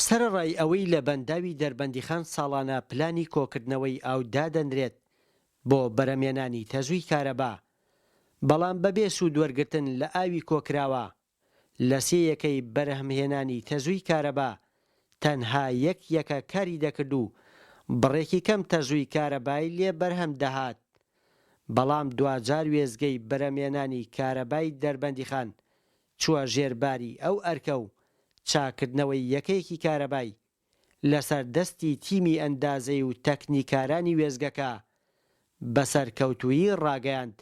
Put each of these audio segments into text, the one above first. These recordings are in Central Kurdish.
سەرەڕای ئەوەی لە بەنداوی دەربەندیخان ساڵانە پلانی کۆکردنەوەی ئاو دادەنرێت بۆ بەرهەمهێنانی تەزووی کارەبا، بەڵام بەبێ سوودوەرگرتن لە ئاوی کۆکراوە، لە سێ یەکەی بەرهەمهێنانی تەزووی کارەبا تەنها یەک یەکە کاری دەکرد و بڕێکی کەم تەزووی کارەبای لێ بەرهەم دەهات، بەڵام دواجار وێستگەی بەرهەمهێنانی کارەبای دەربەندیخان چووە ژێر باری ئەو ئەرکە و چاککردنەوەی یەکەیەکی کارەبای لەسەر دەستی تیمی ئەندازەی و تەکنیکارانی وێستگەکە بە سەرکەوتوویی ڕاگەیاند.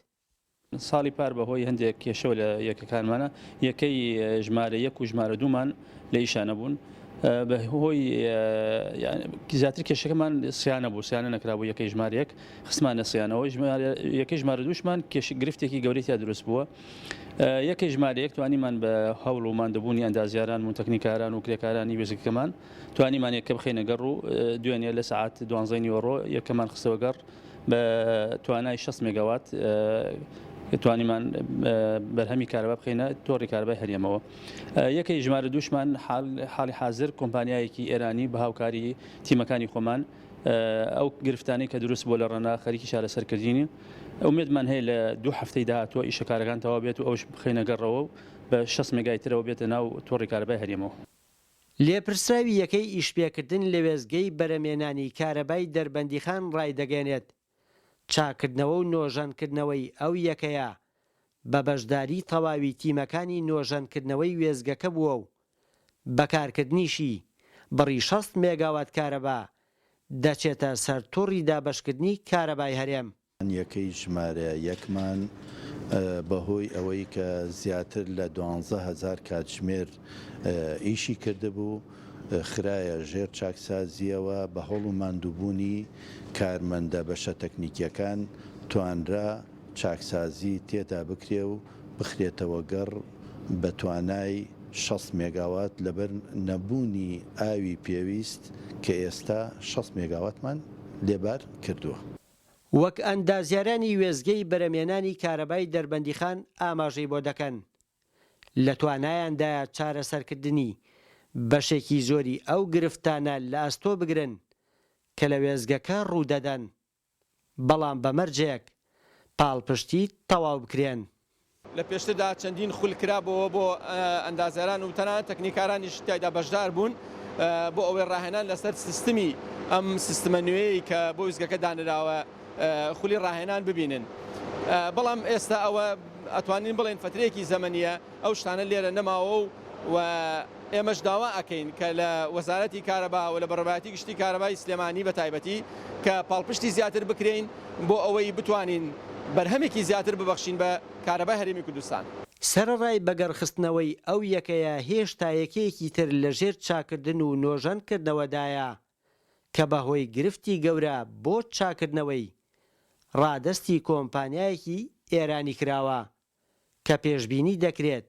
ساڵی پار بە هۆی هەندێک کێشەوە لە یەکەکانمانە یەکەی ژمارە یەک و ژمارە دوومان لە ئیشا نەبوون بە هۆی زیاتر کێشەکەمان سیانە بوو سیانە نەکرابوو یەکەی ژمارە یەک خستمانە سیانەوە یەکەی ژمارە دووشمان کێش گرفتێکی گەورەی تیا دروست بووە یەکەی ژمارە یەک توانیمان بە هەوڵ و ماندووبوونی ئەندازیاران و تەکنیکاران و کرێکارانی وێستگەکەمان توانیمان یەکە بخەینە گەڕ و دوێنێ لە سەعات دوانزەی نیوەڕۆ یەکەمان خستەوە گەڕ بە توانای 60 مێگاوات توانیمان بەرهەمی کارەبا بخەینە تۆڕی کارەبای هەرێمەوە. یەکەی ژمارە دووشمان حاڵی حازر کۆمپانیایەکی ئێرانی بە هاوکاری تیمەکانی خۆمان ئەو گرفتانەی کە دروست بووە لە ڕەنا خەریکی چارەسەرکردنی ئومێدمان هەیە لە دوو هەفتەی داهاتووە ئیشەکارەکان تەواو بێت و ئەوش بخەینە گەڕەوە و بە 60 مێگای ترەوە بێتە ناو تۆڕی کارەبای هەرێمەوە. لێپرسراوی یەکەی ئیشپێکردن لە وێستگەی بەرەمێنانی کارەبای دەربەندیخان ڕایدەگەیەنێت، چاککردنەوە و نۆژەنکردنەوەی ئەو یەکەیە بە بەشداری تەواوی تیمەکانی نۆژەنکردنەوەی وێستگەکە بووە و بەکارکردنیشی بڕی 60 مێگاوات کارەبا دەچێتە سەر تۆڕی دابەشکردنی کارەبای هەرێم. یەکەی ژمارە یەکمان بەهۆی ئەوەی کە زیاتر لە 12000 کاتژمێر ئیشی کردبوو خرایە ژێر چاکسازییەوە، بە هەوڵ و ماندووبوونی کارمەندە بەشە تەکنیکییەکان توانرا چاکسازی تێدا بکرێ و بخرێتەوە گەڕ بە توانای 60 مێگاوات لەبەر نەبوونی ئاوی پێویست کە ئێستا 60 مێگاواتمان لێ بار کردووە. وەک ئەندازیارانی وێستگەی بەرەمێنانی کارەبای دەربەندیخان ئاماژەی بۆ دەکەن، لە توانایاندایە چارەسەرکردنی بەشێکی زۆری ئەو گرفتانە لە ئەستۆ بگرن کە لە وێستگەکە ڕوودەدەن، بەڵام بە مەرجێک پاڵپشتی تەواو بکرێن. لە پێشتردا چەندین خول کرابۆوە بۆ ئەندازیاران و تەنانەت تەکنیکارانیش تیایدا بەشدار بوون بۆ ئەوەی ڕاهێنان لەسەر سیستمی ئەم سیستمە نوێیەی کە بۆ ویستگەکە دانراوە خولی ڕاهێنان ببینن بەڵام ئێستا ئەوە ئەتوانین بڵێن فترەیەکی زەمەنیە ئەو شتانە لێرە نەماوە و و ئێمەش داوا ئەکەین کە لە وەزارەتی کارەبا و لە بەڕێوەبەرایەتی گشتی کارەبای سلێمانی بە تایبەتی کە پاڵپشتی زیاتر بکرێین بۆ ئەوەی بتوانین بەرهەمێکی زیاتر ببەخشین بە کارەبای هەرێمی کوردستان. سەرەڕای بەگەڕخستنەوەی ئەو یەکەیە هێشتا یەکەیەکی تر لەژێر چاککردن و نۆژەنکردنەوەدایە کە بەهۆی گرفتی گەورە بۆ چاککردنەوەی ڕادەستی کۆمپانیایەکی ئێرانی کراوە کە پێشبینی دەکرێت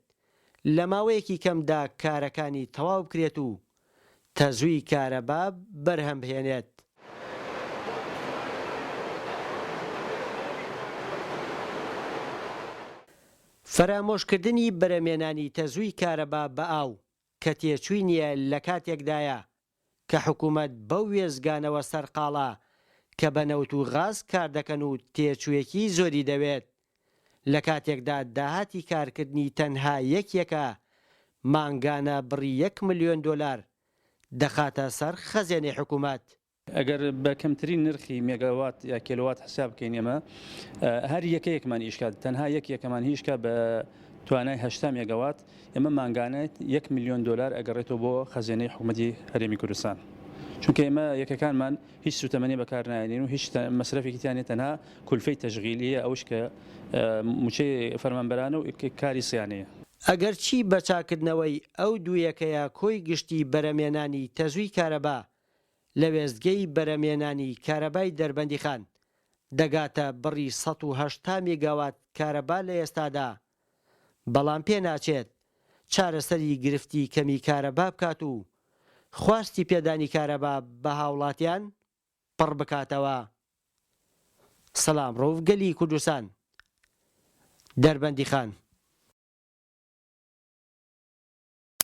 لە ماوەیەکی کەمدا کارەکانی تەواو بکرێت و تەزووی کارەبا بەرهەمبهێنێت. فەرامۆشکردنی بەرەمێنانی تەزووی کارەبا بە ئاو کە تێچووی نییە لە کاتێکدایە کە حکومەت بەو وێستگانەوە سەرقاڵە کە بە نەوت و غاز کاردەکەن و تێچوویەکی زۆری دەوێت، لە کاتێکدا داهاتی کارکردنی تەنها یەک یەکە مانگانە بڕی یەک ملیۆن دۆلار دەخاتە سەر خەزێنەی حکومەت. ئەگەر بە کەمترین نرخی مێگاوات یا کێلۆوات حساب بکەین ئێمە هەر یەکەیەکمان ئیش کات تەنها یەک یەکەمان هیچ کا بە توانای 80 مێگاوات ئێمە مانگانە یەک ملیۆن دۆلار ئەگەڕێتەوە بۆ خەزێنەی حکومەتی هەرێمی کوردستان چونکە ئێمە یەکەکانمان هیچ سوتەمەنی بەکار نایەنین و هیچ مەسرەفێکی تیا نیە تەنها کولفەی تەشغیلیە ئەوش کە موچەی فەرمانبەرانە و کاری سیانەیە. ئەگەرچی بە چاککردنەوەی ئەو دوو یەکەیە کۆی گشتی بەرەمێنانی تەزووی کارەبا لە وێستگەی بەرەمێنانی کارەبای دەربەندیخان دەگاتە بڕی 180 میگاوات کارەبا لە ئێستادا، بەڵام پێناچێت چارەسەری گرفتی کەمی کارەبا بکات و خواستی پێدانی کارەبا بە هاوڵاتیان پڕ بکاتەوە. سەلام ڕەوف گەلی کوردستان دەربەندیخان.